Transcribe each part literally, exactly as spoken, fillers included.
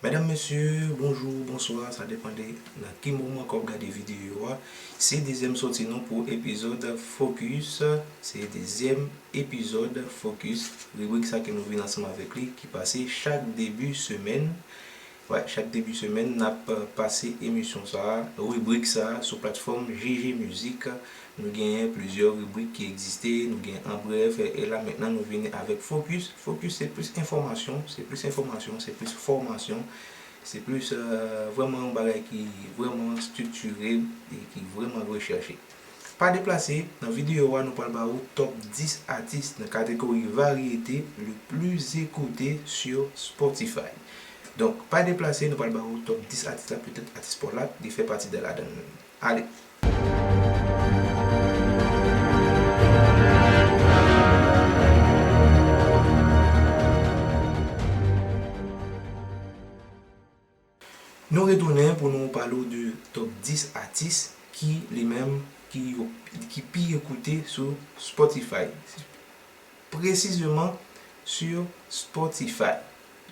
Medam, mesye, bonjou, bonswa, sa depann de nan ki moman ke w ap gade videyo a. Se dezyèm sòti nou pou epizòd Focus, se dezyèm epizòd Focus, ribrik sa ke nou vin ansanm avèk li, ki pase chak debi semèn. Wè, chak debi semèn, n ap, euh, pase emisyon sa a, ribrik sa a, sou platfòm G G Music. Nou genyen plizyè ribrik ki egziste, nou gen An Brèf, e, e la mentnan nou vini avèk Focus. Focus se plis enfòmasyon, se plis enfòmasyon, se plis fòmasyon, se plis, euh, vrèman yon bagay ki vrèman estriktire e ki vrèman rechèche. Pa deplase, nan videyo a nou pral ba ou top dis atis nan kategori varyete le plus écouté sur Spotify. Donk, pa deplase, nou pral ba ou top dis atis la, petèt atis pa w la, li fè pati de ladan l. Ale! Nou retounen pou nou pale w de top dis atis ki li menm ki yo, ki pi ekoute sou Spotify. Presizeman sou Spotify.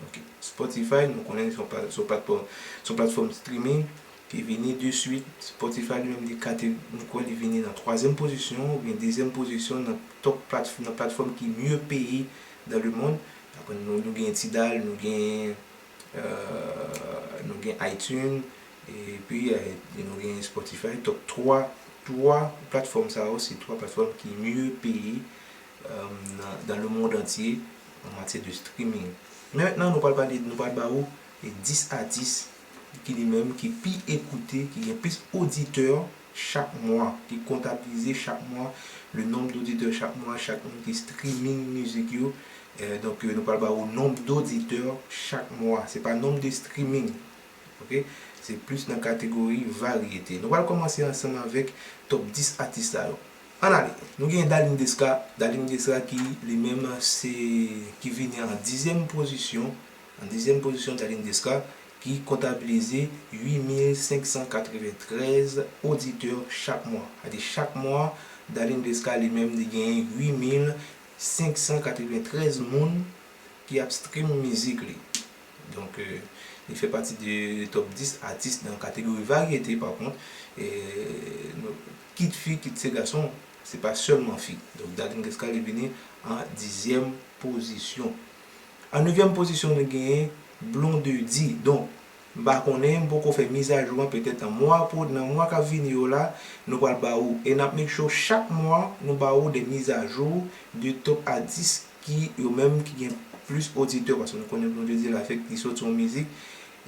Ok, Spotify, nou konnen se yon pla-, se yon platfòm, se yon platfòm streaming ki vini de swit. Spotify li menm li kate, nou kwè li vini nan twazyèm pozisyon oubyen dezyèm pozisyon nan top platf-, nan platfòm ki mye peye dans le monde. Apre nou, nou gen Tidal, nou gen, euh, nou gen iTunes, epi, euh, nou gen Spotify. Top twa, twa platfòm sa yo, se twa platfòm ki mye peye, euh, nan, dans le monde entier en matière de streaming. Men mentnan, nou pral pale, nou pral ba ou, e, dis atis ki li menm ki pi ekoute, ki gen plis oditè chak mwa, ki kontabilize chak mwa, le nombre d'auditeurs chaque mois, chak moun ki streaming mizik yo. Euh, donk, euh, nou pral ba ou nombre d'auditeurs chaque mois. Se pa nombre de streaming. Ok? Se plis nan kategori varyete. Nou pral kòmanse ansanm avèk top dis atis sa yo. Ann ale. Nou gen Darline Desca. Darline Desca ki li menm se, ki vini an dizyèm pozisyon. An dizyèm pozisyon, Darline Desca ki kontabilize uit mil senk san katreventrèz oditè chak mwa. Sa di chak mwa, Darline Desca li menm li genyen uit mil senk san katreventrèz moun ki ap stream mizik li. Donk, euh, li fè pati de top dis atis nan kategori varyete, pa kont, euh, nou, kit fi, kit se gason, se pa sèlman fi. Donk, Darline Desca li vini an dizyèm pozisyon. An nevyèm pozisyon, nou genyen Blondedy. Donk, m pa konnen, m poko fè mizajou an, petèt nan mwa po-, nan mwa k ap vini yo la, nou pral ba ou. E n ap make sure chak mwa, nou ba ou de mizajou de top atis ki yo menm ki gen plis oditè, paske nou konnen Blondedy la fèk li soti yon mizik,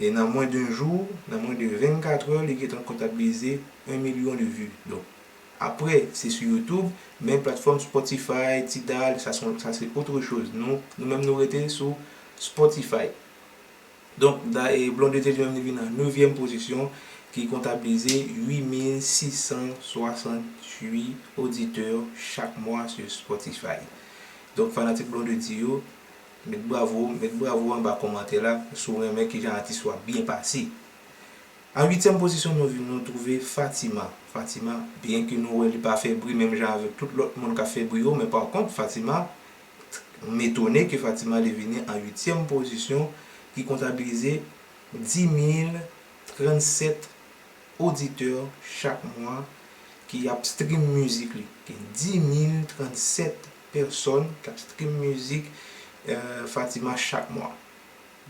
e nan mwen de jou, nan mwen de vennkatrè, li gentan kontabilize yon milyon de vues. Donk, apre, se sou YouTube, men platfòm Spotify, Tidal, sa se, sa se autre chose. Nou, nou menm nou rete sou Spotify. Donk, da-, e, Blondedy li menm li vin an nevyèm pozisyon, ki kontabilize uit mil sis san swasanntuit oditè chak mwa sou Spotify. Donk, fanatik Blondedy yo, met bravo, met bravo anba kòmantè la, si w renmen kijan atis ou ap byen pase. An uityèm pozisyon, nou vin, nou twouve Fatima. Fatima, byenke nou wè li pa fè bri menm jan avèk tout lòt moun k ap fè bri yo, men pa kont, Fatima, m etone ke Fatima li vini an uityèm pozisyon, ki kontabilize dis mil trannsèt oditè chak mwa ki ap stream mizik li. Gen dis mil trannsèt pèsòn k ap stream mizik, euh, Fatima chak mwa.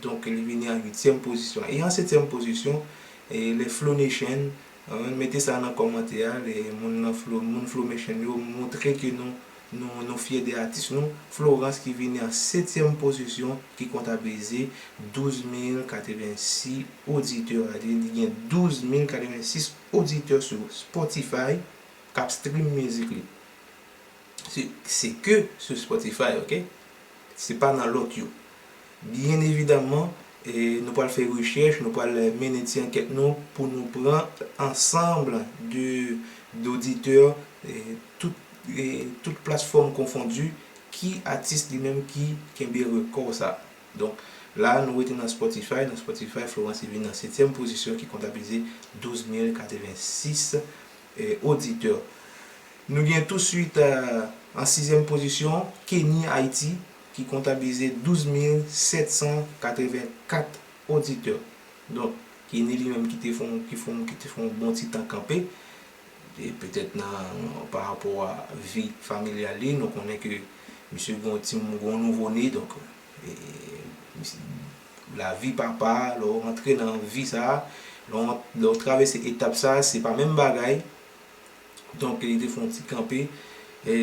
Donk, li vini an uityèm pozisyon. E an setyèm pozisyon, e, le Flow Nation, euh, mete sa nan kòmantè a, le moun nan Flow, moun Flow Nation yo, montre ke nou, nou, nou fyè de atis nou. Florence ki vini an setyèm pozisyon, ki kontabilize douz mil katrevensis oditè. Sa vle di, li gen douz mil katrevensis oditè sou Spotify k ap stream mizik li. Se, se ke sou Spotify, ok? Se pa nan lòt yo. Byen evidaman, e, nou pral fè rechèch, nou pral mennen ti ankèt nou pou nou pran ansanm de, doditè, e, tout, e, tout platfòm konfondi, ki atis li menm ki kenbe rekò sa. Donk, la, nou rete nan Spotify. Nan Spotify, Florence vin nan setyèm pozisyon ki kontabilize douz mil katrevensis, e, oditè. Nou gen touswit, e, an sizyèm pozisyon, Kenny Haiti, ki kontabilize douz mil sèt san katrevenkat oditè. Donk, Kenny li menm ki te fè yon, ki fè yon, ki te fè yon bon ti tan kanpe. E petèt nan, pa rapò a vi familyal li, nou konnen ke misye gen yon ti, gen yon nouvo ne, donk, e, misye, lavi papa, lè w rantre nan vi sa, lè w, lè w travèse etap sa, se pa menm bagay. Donk, li te fè yon ti kanpe. E,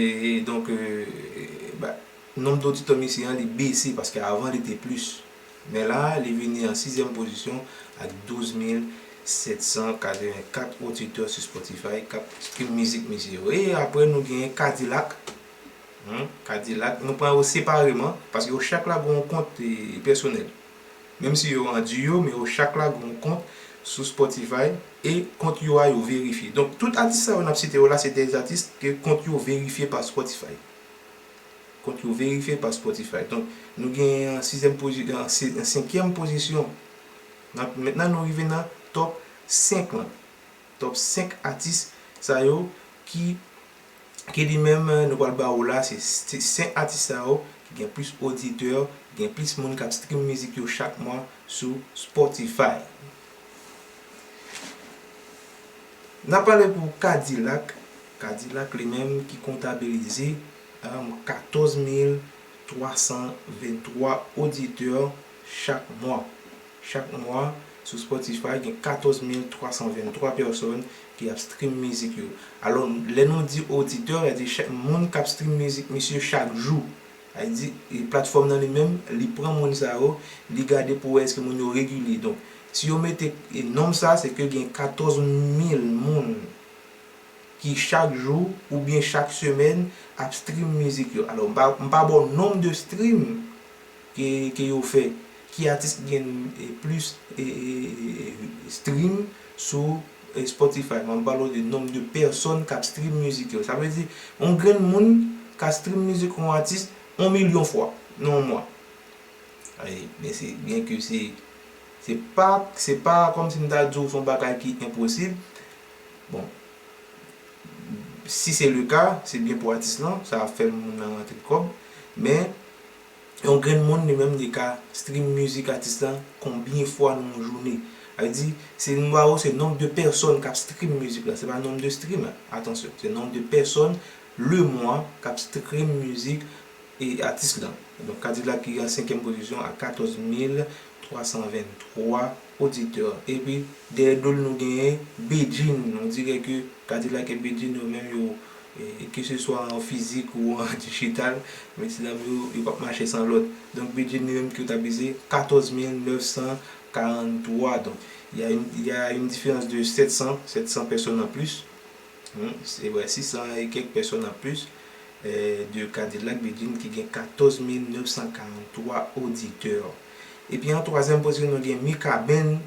donk, e, ba, nonb oditè misye an, li bese, paske avan, li te plis. Men la, li vini an sizyèm pozisyon ak douz mil sèt san katrevenkat oditè sou Spotify k ap stream mizik misye yo. E apre, nou gen K-Dilak. Hmm, K-Dilak, nou pran yo separeman, paske yo chak la gen yon kont, e, pèsonèl. Menm si yo an duo, men yo chak la gen yon kont sou Spotify e kont yo a yo verifye. Donk, tout atis sa yo n ap site yo la, se de atis ke kont yo verifye pa Spotify. Kont yo verifye pa Spotify. Donk, nou gen an sizyèm pozi-, an se-, an senkyèm pozisyon. N ap, mentnan, nou rive nan top senk lan. Top senk atis sa yo ki, ki li menm, nou pral ba ou la, se, se senk atis sa yo ki gen plis oditè, gen plis moun k ap stream mizik yo chak mwa sou Spotify. N ap pale pou K-Dilak. K-Dilak li menm ki kontabilize, um, katòz mil twa san venntwa oditè chak mwa. Chak mwa, sou Spotify, gen katòz mil twa san venntwa pèsòn ki ap stream mizik yo. Alò, lè nou di oditè, sa di chak moun k ap stream mizik misye chak jou. Sa di, e, platfòm nan li menm, li pran moun sa yo, li gade pou wè èske moun yo regilye. Donk, si yo mete, e, nonb sa, se ke gen katòz mil moun ki chak jou oubyen chak semèn ap stream mizik yo. Alò, m pa, m pa ba w nonb de stream ke, ke yo fè, ki atis ki gen, e, plis, e, e, e, stream sou, e, Spotify. Mwen, m pale w de nonb de pèsòn k ap stream mizik yo. Sa vle di, yon grenn moun ka stream mizik yon atis yon milyon fwa nan yon mwa. Ay, men se, byen ke se, se pa, se pa kòmsi m ta di w se yon bagay ki enposib. Bon, si se le ka, se byen pou atis lan, sa ap fè moun nan rantre kòb. Men, yon grenn moun li menm li ka stream mizik atis lan konbyen fwa nan yon jounen. Sa vle di, se nou ba ou se nonb de pèsòn k ap stream mizik la, se pa nonb de stream, atansyon, se nonb de pèsòn le mwa k ap stream mizik e atis lan. Donk, K-Dilak ki an senkyèm pozisyon ak katòz mil twa san venntwa oditè. Epi, dèyè do l, nou genyen Bedjine. On dirè ke K-Dilak e Bedjine yo menm yo, e, keseswa an fizik ou an dijital, mesye dam yo, yo p ap mache san lòt. Donk, Bedjine li menm ki kontabilize katòz mil nèf san karanntwa. Donk, il y a une, il y a une différence de sept cents, sept cents personnes en plus. Hmm, se vre, sis san e kèk pèsòn an plis, eh, de K-Dilak Bedjine ki gen katòz mil nèf san karanntwa oditè. Epi an twazyèm pozisyon, nou gen Mikaben,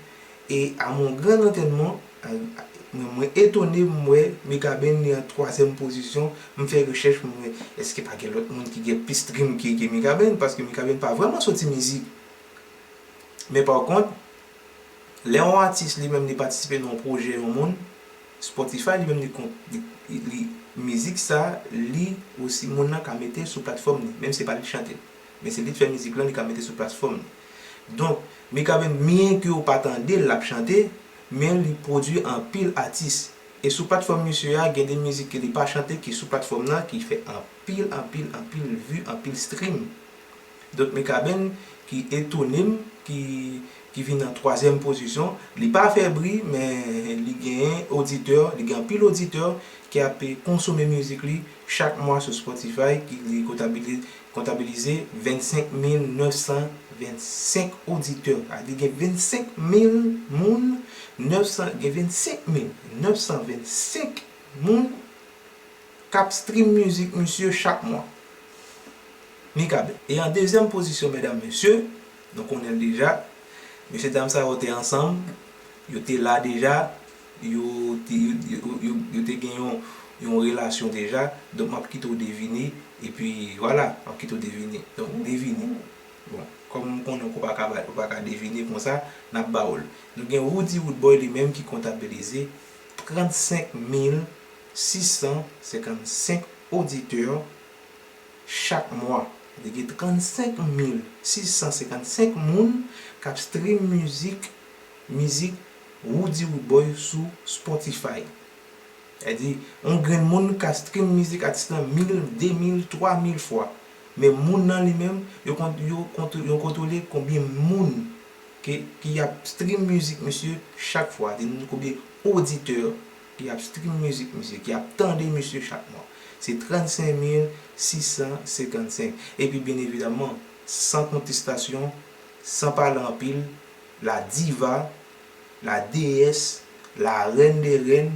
e à mon grand étonnement, a, a, mwen, mwen etone, m wè Mikaben li an twazyèm pozisyon, m fè rechèch pou m wè èske pa gen lòt moun ki gen plis stream ke, ke Mikaben, paske Mikaben pa vrèman soti mizik. Men pa kont, lè yon atis li menm li patisipe nan yon pwojè yon moun, Spotify li menm li kon-, li, li, li, mizik sa, li osi moun nan ka mete l sou platfòm li, menm si se pa li k chante l. Men se li k fè mizik lan, li ka mete sou platfòm li. Donk, Mikaben, byen ke w pa tande l, l ap chante, men li pwodui anpil atis. E sou platfòm misye a, gen de mizik ke li pa chante ki sou platfòm nan, ki fè anpil, anpil, anpil vi, anpil stream. Donk, Mikaben ki etone m, ki, ki vin nan twazyèm pozisyon. Li pa fè bri, men li genyen oditè, li gen anpil oditè ki ap konsome mizik li chak mwa sou Spotify, ki li kontabilize, kontabilize vennsenk mil nèf san vennsenk oditè. Sa vle di gen vennsenk mil moun, nèf san, gen vennsenk mil nèf san vennsenk moun k ap stream mizik misye chak mwa. Mikaben. E an dezyèm pozisyon, medam, mesye, nou konnen l deja. Mesye dam sa yo te ansanm, yo te la deja, yo te, yo, yo, yo, yo te gen yon, yon relasyon deja. Donk, m ap kite w devine, epi, vwala, m ap kite w devine. Donk, devine. Bon, kòm m konnen w pa ka ba, w pa ka devine konsa, n ap ba w l. Nou gen Roody Roodboy li menm ki kontabilize trannsenk mil sis san senkannsenk oditè chak mwa. Li gen trannsenk mil sis san senkannsenk moun k ap stream mizik, mizik Roody Roodboy sou Spotify. Sa di, yon grenn moun ka stream mizik atis lan mil, de mil, twa mil fwa. Men moun nan li menm, yo kont-, yo kont-, yo kontwole konbyen moun ke, ki ap stream mizik misye chak fwa. Di nou konbyen oditè ki ap stream mizik misye, ki ap tande misye chak mwa. Se trannsenk mil sis san senkannsenk. Epi, byen evidaman, san kontestasyon, san pale anpil, la diva, la déesse, la reine des reines,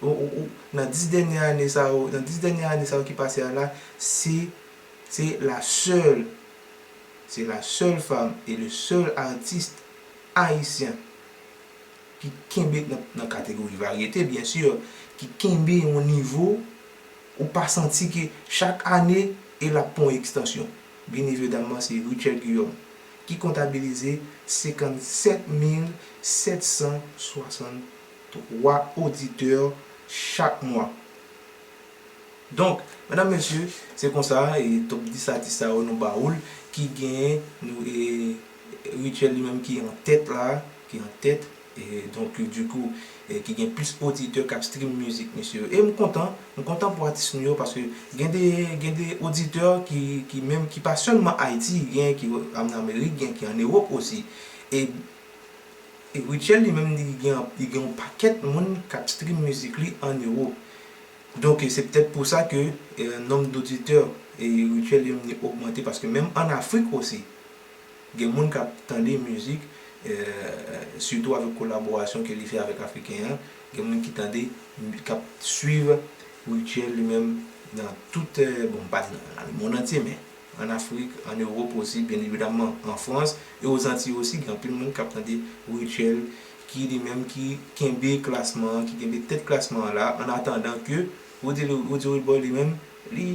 ou, ou, ou, nan dis dènye ane sa yo, nan dis dènye ane sa yo ki pase a la, se, se la seule, c'est la seule femme et le seul artiste haïtien ki kenbe nan, nan kategori varyete, byen si, ki kenbe yon nivo ou pa santi ke chak ane e l ap pran yon ekstansyon. Byen evidaman, se Rutshelle Guillaume ki kontabilize senkannsèt mil sèt san swasanntwa oditè chak mwa. Donk, medam, mesye, se konsa, e top dis atis sa yo nou ba ou l, ki genyen, nou, e, Rutshelle li menm ki an tèt la, ki an tèt, e, donk, dikou, e, ki gen plis oditè k ap stream mizik misye yo. E m kontan, m kontan pou atis nou yo, paske gen de, gen de oditè ki, ki menm, ki pa sèlman Ayiti, gen ki ann Amerik, gen ki ann Ewòp osi. E, e Rutshelle li menm, li gen, li gen yon pakèt moun k ap stream mizik li ann Ewòp. Donk, se petèt pou sa ke, e, nonb oditè, e, Rutshelle li menm li ogmante, paske menm ann Afrik osi, gen moun k ap tande mizik, e, sitou avèk kolaborasyon ke li fè avèk Afriken an, gen moun ki tande, k ap swiv Rutshelle li menm nan tout, e, bon, m pa di nan, nan lemonn antye, men ann Afrik, ann Ewòp osi, byen evidaman, an Frans, e Ozantiy osi, gen anpil moun k ap tande Rutshelle, ki li menm ki kenbe klasman an, ki kenbe tèt klasman an la, an atandan ke Roody, Roody Roodboy li menm, li,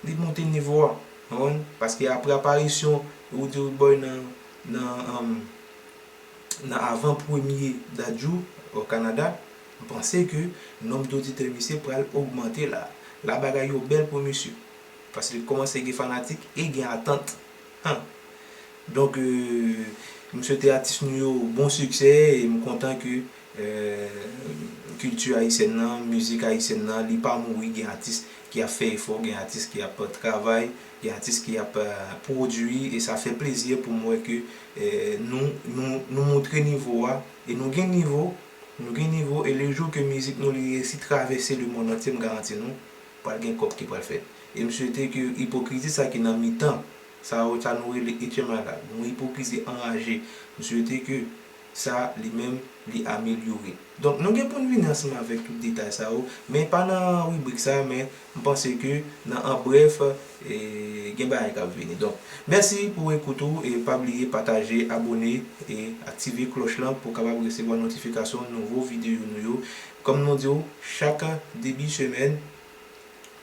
li monte nivo a, w konprann? Paske apre aparisyon Roody Roodboy nan, nan, um, nan avan premye Dadju o Kanada, m panse ke nonb oditè misye pral ogmante la. La bagay yo bèl pou misye. Paske li kòmanse gen fanatik e gen atant. An. Donk, e, m swete atis nou yo bon siksè e m kontan ke, e, kilti ayisyèn nan, mizik ayisyèn nan, li pa mouri, gen atis ki ap fè efò, gen atis ki ap travay, gen atis ki ap, e, pwodui, e sa fè plezi pou m wè ke, e, nou, nou, nou montre nivo a, e nou gen nivo, nou gen nivo, e le jou ke mizik nou li reyisi travèse lemonn antye, m garanti nou, pral gen kòb ki pral fèt. E m swete ke ipokrizi sa ki nan mitan sa yo, sa nou rele H M I la, yon ipokrizi anraje, m swete ke sa li menm li amelyore. Donk, nou gen pou n vini ansanm avèk tout detay sa yo, men pa nan ribrik sa, men m panse ke nan an brèf, e, gen bagay k ap vini. Donk, mèsi pou ekout ou, e pa bliye pataje, abòne, e aktive klòch lan pou w kapab resevwa notifikasyon nouvo videyo nou yo. Kòm nou di w, chak debi semèn,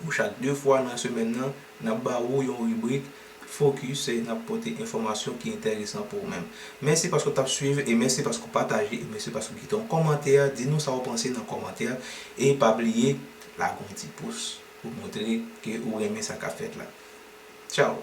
ou chak de fwa nan semèn nan, n ap ba ou yon ribrik fokis, e n ap pote enfòmasyon ki enteresan pou ou menm. Mèsi paske w t ap swiv, e mèsi paske w pataje, e mèsi paske w kite yon kòmantè, di nou sa w panse nan kòmantè, e pa bliye lage yon ti pous pou montre ke ou renmen sa k ap fèt la. Tchaw!